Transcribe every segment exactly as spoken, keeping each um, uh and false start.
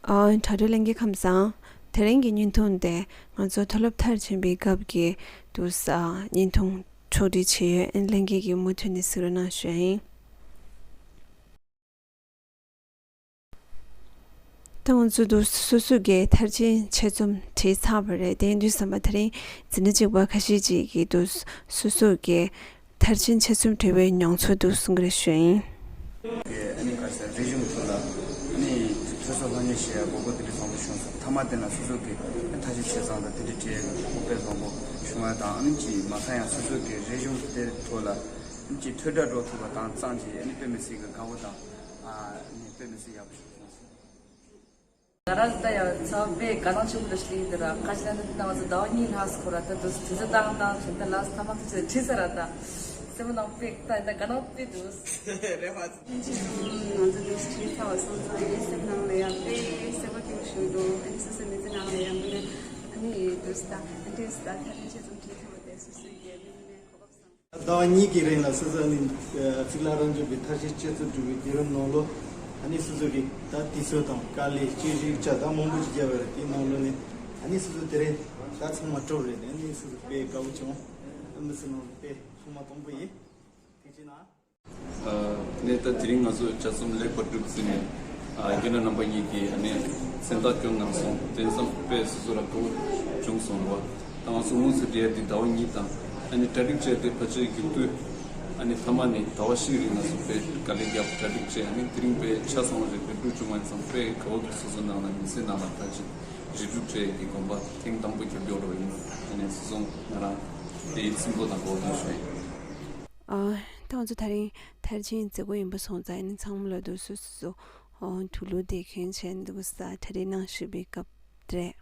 ཨ། དྲ་གྲོགས་ལྷན་རྒྱས་ཁམས་བཟང་། དེ་རིང་གི་བརྙན་ཐུང་དེ་ང་ཚོ་མཐོ་སློབ་མཐར་ཕྱིན་པའི་སྐབས་ཀྱི་དུས་ས་བརྙན་ཐུང་ཕྱོགས་སྒྲིག་བྱས་ཡོད། ཨ་ནི་ལྷན་རྒྱས་ཀྱིས་མུ་མཐུད་ནས་གཟིགས་རོགས་གནང་ཞུ་ཡ་ཡིན། ད་ང་ཚོ་དུ་སོ་སོ་གི་མཐར་ཕྱིན་ཆེད་རྩོམ་བྲིས་ཚར་བ་རེད། དེ་ཡིན་དུས་ཙམ་པ་དེ་རིང་འཛིན་གྲྭ་གཅིག་པ་ཁ་ཤས་ཅིག་གིས་དུ་སོ་སོ་གི་མཐར་ཕྱིན་ཆེད་རྩོམ་བྲིས་པའི་མྱོང་ཚོར་དུ་གསུང་གི་རེད་ཞུ་ཡིན། ཨ་ནི་ག་རེ་ཟེར། རིག་གཞུང་ཐོག་ལ་ཨ་ནི་ཐོས་བསམ་སློབ་གཉེར་བྱེད་ཡ་དགོས་མཁོ་དེ་འདྲ་བཟང་པོ་བྱུང་སོང་། མཐའ་མ་དེ་ན་སོ་སོ་གི་མཐར་ཕྱིན་ཆེད་རྩོམ་དང་དེ་འདྲ་བྲིས་ཡ་གི་གོ་སྐབས་བཟང་པོ་བྱུང་བ་དང་། ཨ་ནི་ཅིག་མ་ཚང་ཡང་སོ་སོ་གི་རིག་གཞུང་དེ་ཐོག་ལ་ཨ་ནི་ཅིག་ཐོས་གྲབས་འགྲོ་ཐུབ་པ་དང་ཙམ་གྱིས་ཨ་ནི་དཔེ་མི་སྲིད་གི་དགའ་བོ་དང་། ཨ་ནི་དཔེ་མི་སྲིད་ཡག་པོ་བྱུང་སོང་། ང་རང་ད་ཡང་ཚ་བའི་དགའ་སྣང་ཆེན་པོ་ཞིག་སླེབས་འདུག་ར། ཁ་ཅིག་ན་ད་ང་ཚོ་ཟླ་བ་གཉིས་ལྷག་སྐོར་ར། ད་དུ་དུས་ཚོད་བཏང་བཏང་བྱས་ད་ལགས་སོ། ཐ་མ་ཐུག་ཚོད་ཁྲིད་ས་ར། ད་སེམས་ནང་དཔེ་ད་ད་དགའ་སྣང་དཔེ་འདུག་རེད་བ། ང་ཚོ་དུས་ཁྲིད་ཚར་བ་སོང་ཙང་ངའི་སེམས་ནང་ལ་ཡང་དཔེ་སེམས་པ་སྐྱིད་པོ་ཞིག་འདུག་ཨ་ནི་སོ་སོའི་མི་ཚེ་ནང་ལ་ཡང་དངོས་གནས་ཨ་ནི་དུས་ད་ཨ་འདྲས་ད་ཐ་ཕན་ཆེ་ཙམ་ཁྲིད་ཐུབ་པ་དེ་སོ་སོའི་གི་དངོས་གནས་གོ་སྐབས་བཟང་། ཟླ་བ་གཉིས་ཀྱི་རིང་ལ་སོ་སོ་ནི་ཚིག་ལ་རང་བྱུང་གི་མཐར་ཕྱིན་ཆེད་རྩོམ་བྲིས་པའི་བརྒྱུད་རིམ་ནང་ལོ། ཨ་ནི་སོ་སོ་གི་ད་དུས་ཚོད་དང་དཀའ་ལས་སྤྱོད་ཤུགས་ཆ་ད་མང་པོ་ཞིག་བརྒྱབ་པ་རེད། དེའི་ནང་ལོ་ནི་ཨ་ནི་སོ་སོ་དེ་རིང་ད་ཚང་མ་གྲུབ་རེད། ཨ་ནི་སོ་སོ་དཔེ་དགའ་བོ་བྱུང་། ཨ་མི་སི་ནང་དཔེ་ཐོག་མ་དང་པོ་ཡིན། ཐུགས་རྗེ་གནང་། ཨ་ནི་ད་དེ་རིང་ང་ཚོ་ལྗགས་རྩོམ་ལེགས་པར་གྲུབ་ཟིན་ནས། ཨ་རྒན་ལགས་རྣམ་པ་གཉིས་ཀྱིས་ཨ་ནི་མཚན་རྟགས་བསྐྱོན་གནང་སོང་། དེ་ཙམ་དཔེ་སོ་སོ་ལ་དགའ་བོ་བྱུང་སོང་བ། ད་ང་ཚོ་དངོས་སུ་འབྲེལ་ཡ་འདི་ཟླ་བ་གཉིས་དང་། ཨ་ནི་གྲ་སྒྲིག་བྱས་ཏེ་ཕལ་ཆེར་རྒྱུགས་དུས་ཨ་ནི་མཐའ་མ་ནས་ཟླ་བ་ཞིག་རིང་ང་ཚོ་དཔེ་དཀའ་ལས་བརྒྱབ་གྲ་སྒྲིག་བྱས། ཨ་ནི་དེ་རིང་དཔེ་ཆ་ཚང་བ་རེད། དཔེ་འགྲུབ་བྱུང་བ་ཡིན་ཙང་དཔེ་དགའ་བོ་འདུག་སོ་སོ་ནང་ལ་མི་ཚེ་ནང་ལ་ད་ཅིག་རིགས་དྲུག་གྲས་ཀྱི་དགོན་པ་ཐེངས་དང་པོ་རྒྱབ་སྐྱོར་རོགས་ཡིན། ཨ་ནི་སོ་སོ་ང་རང་དེའི་སེམས་པོ་དང་གོ་བ་ཞུ་ཡིན། ཨ། ད་ང་ཚོ་ད་རིང་མཐར་ཕྱིན་མཛད་སྒོ་ཡིན་པ་སོང་ཙང་ཨ་ནི་ཚང་མ་ལ་དུ་སོ་སོ་སོ་དུག་ལོག་དེ་གྱོན་བྱས་འདུག་ས་གྲ་སྒྲིག་གནང་བཞིན་པའི་སྐབས་རེད།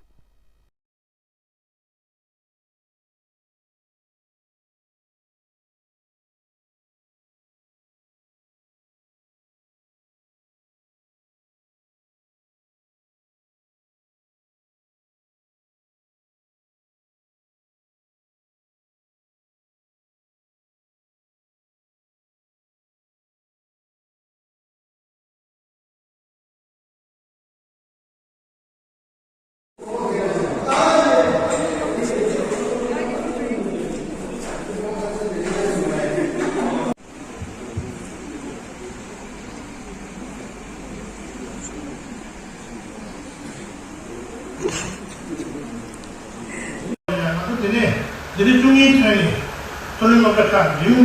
དེ་ནས་འདི་ནི་བཅུ་གཉིས་ཐོན་ནས་མཐོ་རིམ་སློབ་གྲྭ་ཁག་རིམ་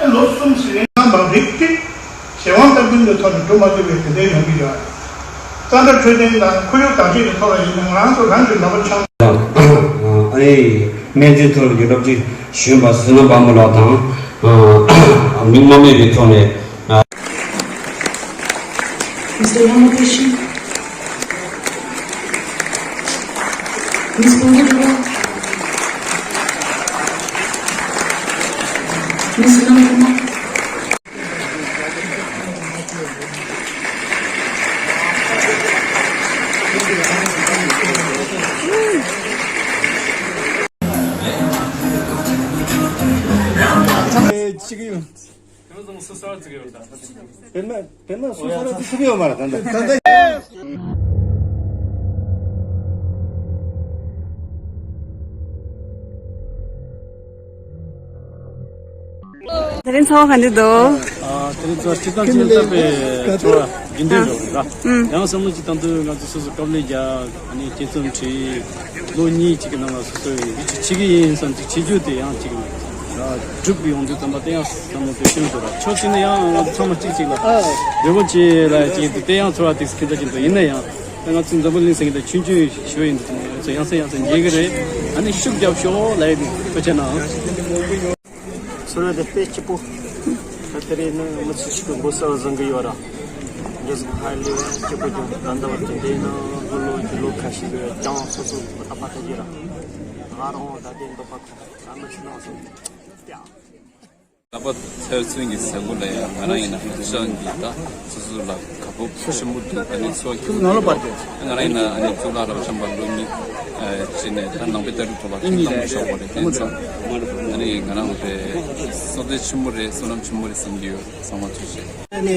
ཨེ་ལོ་གསུམ་ཞིག་རིང་རྣམ་པ་རིགས་གཅིག་གཞན་དབང་སྟབས་བསྟུན་གྱི་ཐོག་ནས་འགྲོ་མ་ཐུབ་པའི་དེ་འདྲའི་ཡོང་གི་ཡོད། ཙན་དྲ་འཕྲོད་བསྟེན་དང་ཁོར་ཡུག་བདག་གཅེས་ཀྱི་ཐོག་ལ་ཡིན་ན་ང་རང་ཚོ་རང་གི་ནུས་པ་འཆང་། ཨ་ནི་སྨན་རྩིས་ཐོག་ལ་རྒྱལ་ཁབ་ཅིག་གཞོན་པ་བསོད་ནམས་དཔལ་མོ་ལགས་དང་། མིག་མ་རྨོངས་པའི་ཐོག་ནས། Mister Ramakrishnan, Miss Pondikura, Miss Sunamrama. ཅིག་ཡོད། དེ་ཚོ་སུ་གསར་བ་བརྩི་གི་ཡོད་ད། དཔེར་ན་དཔེར་ན་སུ་གསར་བ་བརྩི་ཐུབ་ཀྱི་ཡོད་མ་རེད་ད་ལྟ། ད་ལྟ། དེ་རིང་ཚོར་བ་ག་འདྲ་འདུག་ཨ། དེ་རིང་ཚོར་བ་སྤྱིར་བཏང་ཅིག་ལྟ་བའི་ཚོར་བ་རྒྱུན་ལྡན་རེད་ར། ཨང་། ཡང་བསམ་བློ་ཅིག་བཏང་དུས་ང་ཚོ་སོ་སོ་དཀའ་ལས་རྒྱག་ཨ་ནི་དཔྱད་རྩོམ་བྲིས། ལོ་གཉིས་ཅིག་གི་ནང་ལ་སོ་སོས་འདི་ཅིག་བྱེད་ཀྱི་ཡིན་བསམ་ཅིག་བྱེད་རྒྱུ་དེ་ཡང་ཅིག་གྲུབ་ཡོང་དུས་ཙམ་པ་དེ་ཡང་བསམ་བློ་དེ་ཤིན་ཏུ་ར། ཕྱོགས་གཅིག་ནས་ཡང་ང་ཚོ་ཚང་མ་གཅིག་གཅིག་ལ་འབྲས་བུ་ཆེ་ལ་ཅིག་དེ་ཡང་ཚོར་བ་ཏོག་ཙམ་ཁྱད་མཚར་ཅིག་འདུག་ཡིན་ན་ཡང་ད་ང་ཚོ་འཛམ་བུ་གླིང་ཟེར་མཁན་དེ་ཆུང་ཆུང་ཞིག་ཡིན་དུས་ཙམ་ང་ཚོ་ཡང་སེ་ཡང་སེ་རྒྱས་ཀྱི་རེད། ཨ་ནི་ཤུགས་རྒྱབ་ཤོག་ལབ་ཡ་དེ་ཐུགས་རྗེ་གནང་། ཚོར་བ་དེ་དཔེ་སྐྱིད་པོ། ད་དེ་རིང་ནི་མི་ཚོས་ཤིག་གི་མགོ་གསར་བ་བཟང་གི་ཡོད་ར། འདྲ་ཟིག་ཧ་ལས་སྐྱིད་པོ་བྱུང་། ད་ལྟ་བར་དུ་འདི་ནང་དགུང་ལོ་རྒྱུ་ལོ་ཁ་ཤས་ཀྱི་ཀྱང་སོ་སོ་ཨ་ཕ་ཐུག་གི་ར། ང་རང་ད་དེ་འདོད་པ་ཁོ་ད་མི་ཚེ་ནང་སོང་། ལྷག་པར་དུ་ཚེ་བཙུན་གྱི་ཟེར་གོ་ལ་ཡང་ང་རང་ཡིན་ན་ཧ་ཅང་གི་ད་སོ་སོ་ལ་དགའ་སྤོབས་ཆེན་པོ་འདུག་ཨ་ནི་འཚོ་བ་སྐྱིད་པོ་འདུག་ང་རང་ཡིན་ན་ཨ་ནི་གཙུག་ལག་རབ་འབྱམས་པ་ལོ་གཉིས་ཨ་བྱས་ནས་ད་ནང་པའི་ལྟ་གྲུབ་ཐོག་ལ་ཐེངས་དང་པོ་ཞོགས་པ་རེད། དེ་ཙང་ཨ་ནི་ང་རང་རེད་བསོད་བདེ་ཆེན་པོ་རེད། བསོད་ནམས་ཆེན་པོ་རེད་བསམ་གྱི་ཡོད། ཚང་མ་ཐུགས་རྗེ་ཆེ། ཨ་ནི་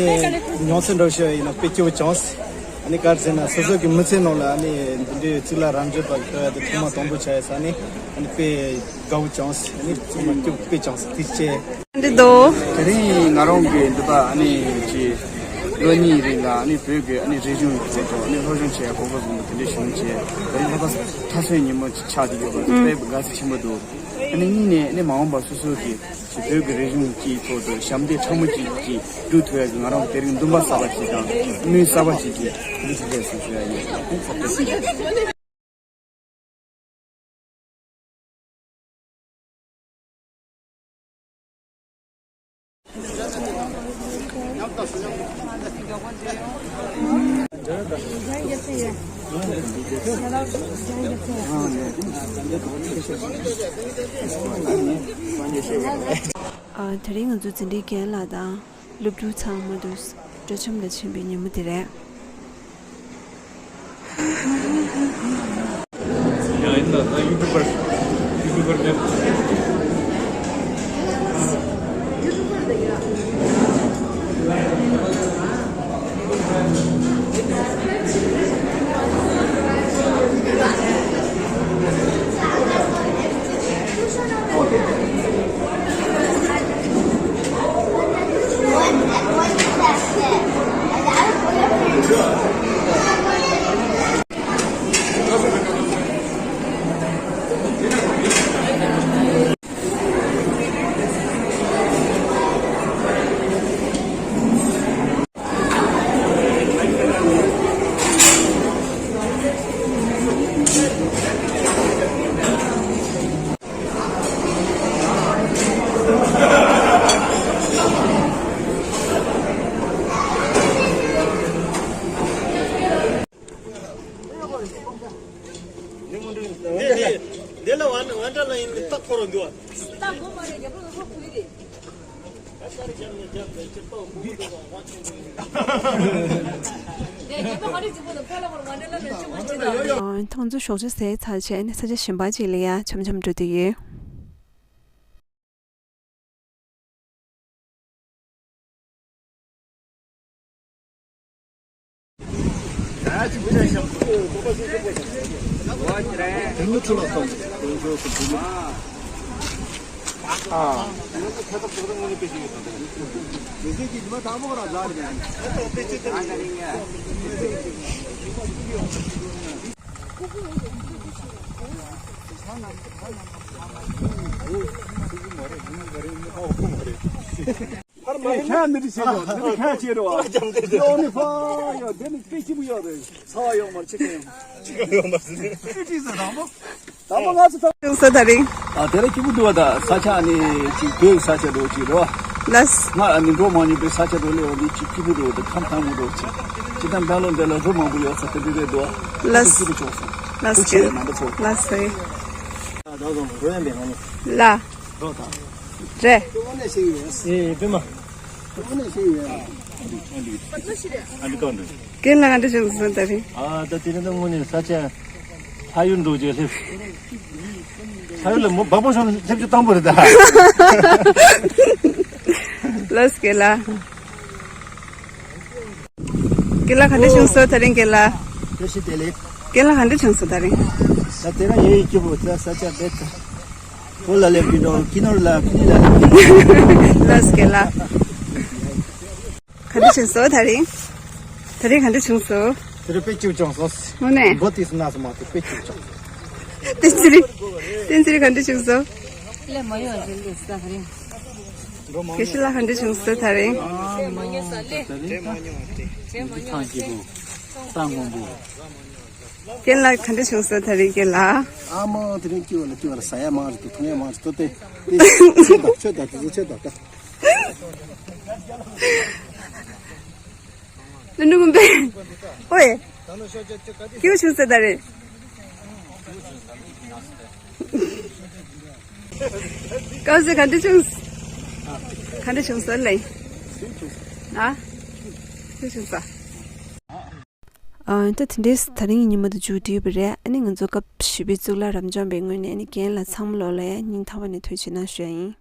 མྱོང་ཚོར་འདྲ་བཤད་ཡིན་ན་དཔེ་སྐྱིད་པོ་བྱུང་། ནི་ག་རེ་ཟེར་ན་སོ་སོ་གི་མི་ཚེ་ནང་ལ་ནི་འདི་འདྲའི་གཙུག་ལག་རབ་འབྱམས་པ་གི་ལྟ་བ་དེ་ཐོག་མ་དང་པོ་ཆགས་ཡོད་ས་ནི་ནི་དཔེ་དགའ་བོ་བྱུང་། ནི་ཚང་མ་སྐྱིད་པོ་དཔེ་བྱུང་། ཐུགས་རྗེ་ཆེ། འདི་དོ། དེ་རིང་ང་རང་གི་འདི་པ་ཨ་ནི་ཅི་ལོ་གཉིས་རིང་ལ་ཨ་ནི་བོད་ཀྱི་ཨ་ནི་རིག་གཞུང་གི་ཐོག་ཨ་ནི་སློབ་སྦྱོང་བྱེད་ཡ་གོ་སྐབས་བཟང་པོ་དེ་འདྲ་བྱུང་བྱས། དེ་རིང་ལྷག་པར་མཐའ་སྲུང་ཉིན་མོ་ཆགས་བསྡད་ཡོད་པ་དཔེ་དགའ་ཚོར་ཆེན་པོ་འདུག་ཨ་ནི་གཉིས་ནས་ཨ་ནི་མ་འོངས་པ་སོ་སོ་གི་ཅིག་བོད་ཀྱི་རིག་གཞུང་གི་ཐོག་ཏུ་ཞབས་འདེགས་ཕྲ་མོ་ཅིག་ཅིག་སྒྲུབ་ཐུབ་ཡ་གི་ང་རང་དེ་རིང་འདུན་པ་གསར་པ་ཅིག་དང་སྨོན་གསར་པ་ཅིག་གིས་འདི་ཞིག་རེད་ཟེར་ཞུ་ཡ་ཡིན། ཐུགས་རྗེ་ཆེ། ཨ། དེ་རིང་ང་ཚོ་འཛིན་གྲྭའི་རྒན་ལགས་དང་སློབ་ཕྲུག་ཚང་མ་དུ་སྤྲོ་འཆམ་ལ་ཕྱིན་པའི་ཉིན་མོ་དེ་རེད། ཡང་ཡིན་ན་ད་ཡུ་ཊུབ་པར། ཡུ་ཊུབ་པར་མེད། འདི་ལ་ཝན་ཝན་ཏྲ་ལ་ཡིན་ནི་རྟགས་འཁོར་རོ་འདུག་ཨ། ཐང་ཚོ་ཞོགས་ཇ་ཟས་ཚར་བྱས་ནས་ས་ཆ་གཞན་པ་ཅིག་ལ་ཡ་འཆམ་འཆམ་འགྲོ་དུས་ཡོད། ཁྱེད་འདི་འདྲ་བྱེད་རོགས། འདི་འདྲ་ཁྱེད་བྱེད་རོགས། ཡོ་ནི་ཕ་ཡོ། འདི་ནི་དཔེ་སྐྱིད་པོ་ཡོད་རེད། ཚ་བ་ཡོང་མར་ཆེ་གི་ཡོང་། ཆེ་གི་ཡོང་མར་ཟེར། དཔེ་སྐྱིད་ས་དང་པོ། དང་པོ་ང་ཚོ་ཐོབ་བྱུང་ས་དེ་རིང་། ཨ། དེ་ལ་སྐྱིད་པོ་འདུག་བ། ད་ས་ཆ་ནི་ཅིག་བོད་ས་ཆ་འདྲ་ཅིག་རེད་བ། ལགས། ང་ཨ་ནི་འགྲོ་མ་མྱོང་པའི་ས་ཆ་འདྲ་སླེབས་པ་འདི་ཅིག་སྐྱིད་པོ་འདུག་བ། ད་ཁམས་ཐང་མོ་འདྲ་ཅིག་ཅིག་དང་སྦེང་ལོར་འདི་ལ་རུ་མང་པོ་ཡོད་ས་དེ་འདྲ་རེད་འདུག་བ། ལགས། སྐྱིད་པོ་བྱུང་སོང་། ལགས་སེ། ཐུགས་རྗེ་ཆེ་རྣམ་པ་ཚོ། ལགས་སེ། ད་དུང་འགྲོ་ཡ་མེད་ང་ནི། ལ། རོགས་དང་། རེད། དངོས་གནས་ཤེས་ཡོད། ཨེ་པད་མ། དངོས་གནས་ཤེས་ཡོད། ཨ་འདི་ཨ་འདི་ཨ་འདི་བཀག་འདུག་རྒན་ལགས་ག་འདྲ་བྱུང་སོང་ད་རིང་། ཨ་ད་དེ་རིང་ད་དངོས་གནས་ས་ཆ་ཕ་ཡུལ་འགྲོ་རྗེས་སླེབས། ཕ་ཡུལ་ལ་མོ་སྦག་སྦག་ཤོར་སླེབས་རྒྱུ་དང་པོ་རེད་ད། ལགས་རྒན་ལགས། རྒན་ལགས་ག་འདྲ་བྱུང་སོང་ད་རིང་རྒན་ལགས། བཀྲ་ཤིས་བདེ་ལེགས། རྒན་ལགས་ག་འདྲ་བྱུང་སོང་ད་རིང་། ད་དེ་རིང་ཡིན་སྐྱིད་པོ་ད་ས་ཆ་རྦད་ད། བོད་ལ་སླེབས་ཀྱི་འགྲོ། ཀི་ནོར་ལ་ཁི་ནི་ལ་སླེབས་ཀྱི་འགྲོ། ལགས་རྒན་ལགས། ག་འདྲ་བྱུང་སོང་ད་རིང་། ད་རིང་ག་འདྲ་བྱུང་སོང་། དེ་རིང་དཔེ་སྐྱིད་པོ་བྱུང་སོང་། དངོས་གནས། འབོ་ཏི་སི་ན་སི་མ་དེ་དཔེ་སྐྱིད་པོ་བྱུང་། བསྟན་འཛིན། བསྟན་འཛིན་ག་འདྲ་བྱུང་སོང་། ལས་མ་ཡོང་རེད་ལས་ས་རིང་། དགེ་བཤེས་ལགས་ག་འདྲ་བྱུང་སོང་ད་རིང་། ཨ་མ་ད་དེ་རིང་ཐང་སྐྱིད་པོ། ས་སྔོན་པོ། རྒན་ལགས་ག་འདྲ་བྱུང་སོང་ད་རིང་རྒན་ལགས། ཨ་མ་དེ་རིང་སྐྱིད་པོ་ལ་སྐྱིད་པོ་ལ་ཟ་ཡ་མང་རེད་འདུག་འཐུང་ཡ་མང་རེད་འདུག་སྟེ། ཆོད་ད་ཆོད་ད་དེ་ཚོ་ཆོད་ད་ད། ནུ་ནུ་མུན་པས། ཨོའེ། སྐྱིད་པོ་བྱུང་སོང་ད་རིང་། སྐབས་སུ་ག་འདྲ་བྱུང་། ག་འདྲ་བྱུང་སོང་ལེ། ཨ། སྐྱིད་བྱུང་སོང་། ཨ། ད་དེ་འདྲས་ད་རིང་གི་ཉིན་མོ་དེ་མཇུག་བསྒྲིལ་བ་རེད། ཨ་ནི་ང་ཚོ་སྐབས་བཞི་པའི་གཙུག་ལག་རབ་འབྱམས་པའི་ངོས་ནས་ཨ་ནི་རྒན་ལགས་ཚང་མ་ལོག་ལ་ཡ་སྙིང་ཐག་པ་ནས་ཐུགས་རྗེ་གནང་ཞུ་ཡ་ཡིན།